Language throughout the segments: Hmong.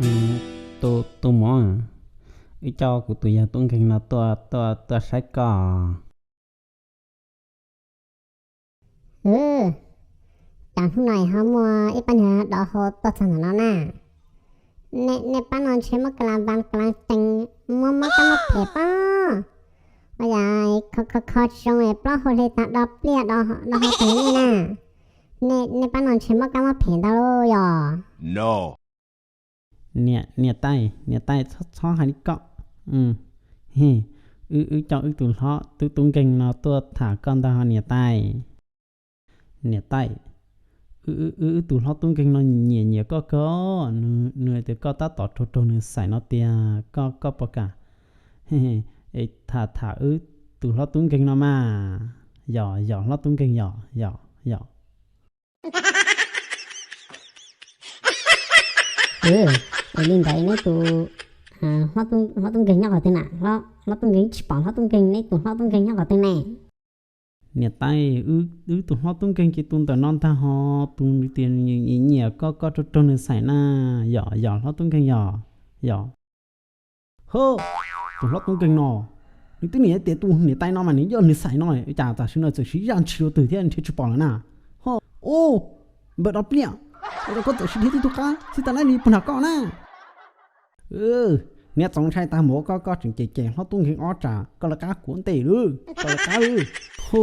Tus, tus muam, wb coj kuv tus yawg tub nkeeg no tuaj, tuaj, tuaj saib koj. Cas hnub no ho muaj ib pab niag dov hau tuaj txog ntawm no na? Nej pab no ntshe muab ka la vas ka la cees, muab mob kab mob phem pob. Ua yam kho kho tsis zoo es plaub hau hle tag do pliaj do hau tag nej na. Nej pab no ntshe mob kab mob phem ntau yog? Niam tais, niam tais, txhob hais li koj. Wb, wb coj wb tus hlob tub tub nkeeg no tuaj tham koj ntag niam tais. Niam tais, wb, wb tus hlob tub nkeeg no nyiam nyiam koj kawg, nws tias koj tab tom raug raug nws xaiv no tiag, koj, koj puas kam tham tham wb tus hlob tub nkeeg no mas? Yog, yog hlob tub nkeeg, yog, yog, yog. Es li ntawd neb tus hlob tub nkeeg nyob qhov twg na? Hlob tub nkeeg tsis pom hlob tub nkeeg, neb tus hlob tub nkeeg nyob qhov twg ne? Niam tais, wb tus hlob tub nkeeg ces tus ntawm no ntag ho, tus nws tias nyiam nyiam koj, koj raug raug nws xaiv na. Yog, yog hlob tub nkeeg, yog, yog. Ho, tus hlob tub nkeeg no, nws twb niam tias tus niam tais no mas nws yog nws xaiv no, cas tam sim no txawm siv zaj ntshis rau twg thiab nrhiav tsis pom lawm na? Ho, u, npawg dov pliaj, ua rau koj txawm siv dhia tib tug qab xib taws dab li puag nram koj na. Niam txaus ntshai tag npaum koj, koj tseem cem cem hlob tub nkeeg ob tsam koj lawv qab kuv ntej lawm, koj lawv qab lawm. Hu,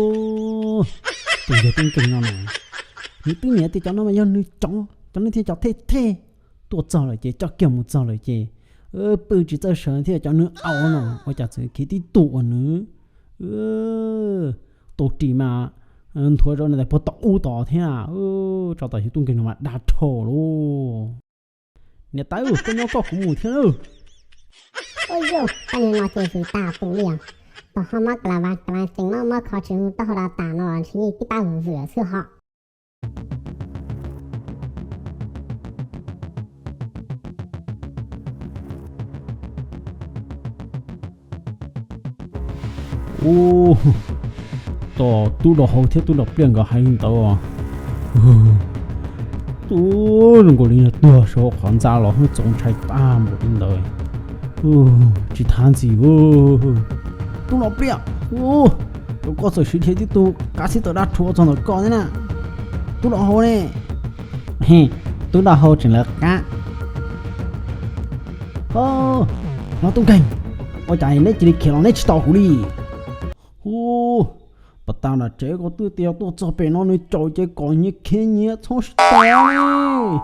tus yawg tub nkeeg no na, nws twb niam tias cov no mas yog nws cov, cov no thiaj cov thej thej. Tuaj txog lawm ces coj kiag mus txog lawm ces pw tsis txawj sawv thiab cov nws au no ua cas txawm khiav tib tug ua nws. Tus ris mas nthuav rau nws puag tom ub tod thiab, tso tom yawg tub nkeeg no mas dag dhau lauj. Niam tais, koj nyob koj kuv mus thiab lauj. Ua yog pab niag no ces vwm tas tus li os. Pom ho mob ka la vas ka la cees, mob mob kho tsis zoo, taub hau da tas no los ntshe yeej tib pab vwm vwm xwb ho. Ub, tos tub dau hau thiab tub dau pliaj nkawd hais li ntawd. Tub zoo nkaus li tuag saum qhov ntxa los txaus ntshai tag npaum li ntawd. Tsis thab ntxiv, tub dau pliaj, koj txawm siv dhia tib tug qab xib taws dab rhuav txog ntawm koj thiab na. Tub dau hau ne, tub dau hau tseem lawv qab. Hlob tub nkeeg, ua cas neb cia li khiav los neb tsis tos kuv li? Hu, pas tas nram tsev koj twb tias tuaj txog pem no nws caum ces kom nyias khiav nyias txhob sib tos,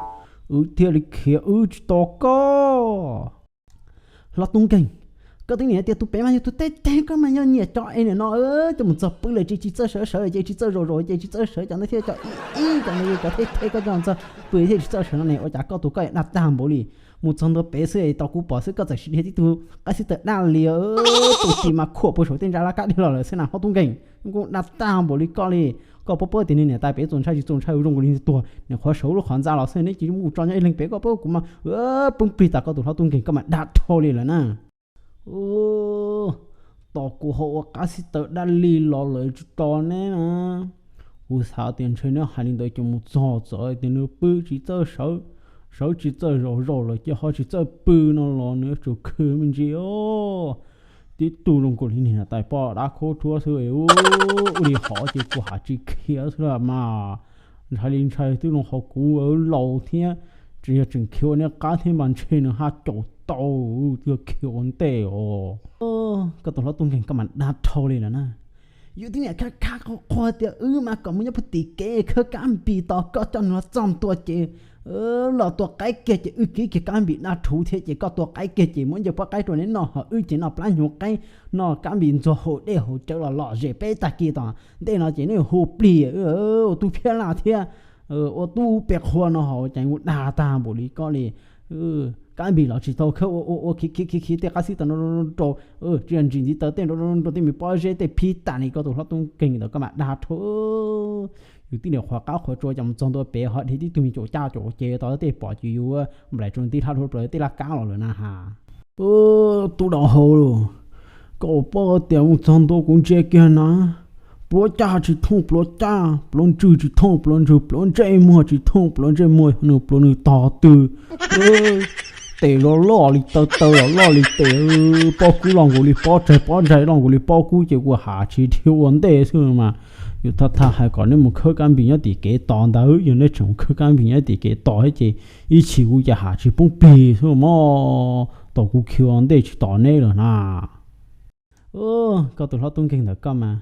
wb thiaj li khiav wb tsis tos koj. Hlob tub nkeeg, koj twb niam tias tus pem mas yog tus teb teg, koj mas yog nyiam cov es nim no coj mus txog pw lawm ces tsis txawj sawv, sawv ces tsis txawj zaum, zaum ces tsis txawj sawv, cov ntawd thiaj cov ib ib cov ntawd cov thej thej, koj coj mus txog pw thiaj tsis txawj sawv no ne. Ua cas koj tus koj dag tag npaum li, mus txog ntua pem xwb es tau kuv pom xwb koj txawm siv dhia tib tug qab xib taws dab li, tus ris mas khuam puag saum tej ntsa laj kab dhia los lawm xwb na hlob tub nkeeg. Kuj dag tag npaum li koj li. Koj paub paub tias nws niam tais pem txaus ntshai tsis txaus ntshai, zoo nkaus li nws tuag nws qhuav saum lub qhov ntxa los xwb, neb cia li mus tso nyob ib leeg pem, koj paub kuv mas pw plig tas koj tus hlob tub nkeeg, koj mas dag dhau li lawm na. Tos kuv ho ua qab xib taws dab li los lawm tsis tos neb na. Kuv xav tias ntshe neb hais li ntawd ces mus txog txawm tias nws pw tsis txawj sawv, sawv tsis txawj zaum, zaum lawm ces ho tsis txawj pw no los nws yuav tsum khwv me ntsis os. Tib tug zoo nkaus li niag niam tais poj dab khaub rhuab xwb, ua li hov ces kuv ham tsis khiav xwb mas. Ntshai li ntshai twb zoo qhov kuv laus thiab, tseem yog tseem khiav ua niag qab thiab mas ntshe nws haj caum tau, twb yog khiav ua ntej os. Koj tus hlob tub nkeeg koj mas dag dhau li lawm na. Yus tib niam khab khab qhuav qhuav tias wb mas kom mus nyob puag tim kev khawb kab npis tos koj coj nws los txog ntua ces los tua qaib kiag ces wb kib kiag kab npis dab rhuv thiab ces koj tua qaib kiag ces muab ncaws pob qaib rau neb noj, ho wb ces noj plab hnyuv qaib, noj kab npis ntxuag haus dej haus cawv los lom zem peb tag kis tom ntej no ces neb hu plig ua tub phiab laj thiab ua tub pes qhua no ho ces ua dag tag npaum li koj li. Kab npis los tsis tau khawb ua ua ua khiav khiav khiav khiav tej qab xib taws nrau nrau, tsis yog ntsis ntiv taws tej nrau nrau tej me pob zeb tej phib tas li, koj tus hlob tub nkeeg ntawd koj mas dag dhau. Yus tib niam qhuav qab qhuav tsua ces mus txog ntua pem ho dhia tib tug me caum caj caum ces tau tej pom ces yus nplaim tsuas nti dlha dhau plaws tej laj kab los lawm na has. Tub dau hau, koj ua paub tias mus txog ntua kuv ntsia kiag na, pluav caj tsis thooj pluav caj, pluav ntswg tsis thooj pluav ntswg, pluav ntsej muag tsis thooj pluav ntsej muag, nws pluav nws tog twg. tes los loj li taw, taw los loj li tes, pob kub los nkaus li pob tsaig, pob tsaig los nkaus li pob kub, ces ua ham tsis dhia ua ntej xwb mas. Yus thaj thaj hais kom neb mus khawb kab npis nyob tim kev tos ntawd, yog neb tseem mus khawb kab npis nyob tim kev tos thiab ces ib chim kuv cas ham tsis poob plig xwb mog, tau kuv khiav ua ntej tsis tos neb lawm na. Koj tus hlob tub nkeeg ntawm koj mas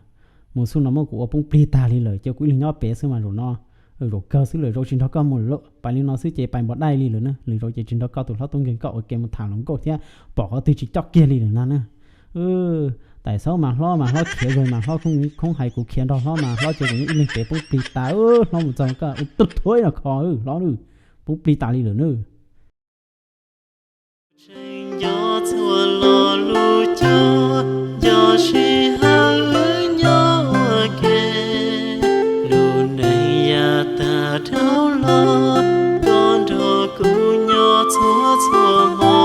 mus xub no muab kuv ua poob plig tag li lawm, cia kuv ib leeg nyob pem xwb mas zaum no, zaum kawg xwb lawm, zaum tsis nrog koj mus lawm, pais li no xwb ces pais npos dai li lawm na, lwm zaum ces tsis nrog koj tus hlob tub nkeeg koj ua ke mus tham hluas nkauj thiab pom qhov twg tsis coj kiag li lawm no na. Tais xaub mas hlob mas hlob khiav zog mas hlob khoob hais kuv khiav nrog hlob mas hlob cia kuv nyob ib leeg pem poob plig tas, hlob mus txog koj ua tub thuav no kho hlob, poob plig tas li lawm na. Tseem nco txhua lo lus cog, nco sij hawm wb nyob ua ke. Lub neej yav tag dhau los, koj nrog kuv nyob txhua txhua hmo.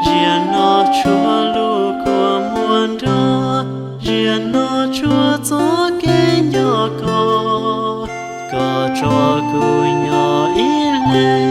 Ziag no tshuav lub kua muag nrog, ziag no tshuav txoj kev nco koj. Koj tso kuv nyob ib leeg,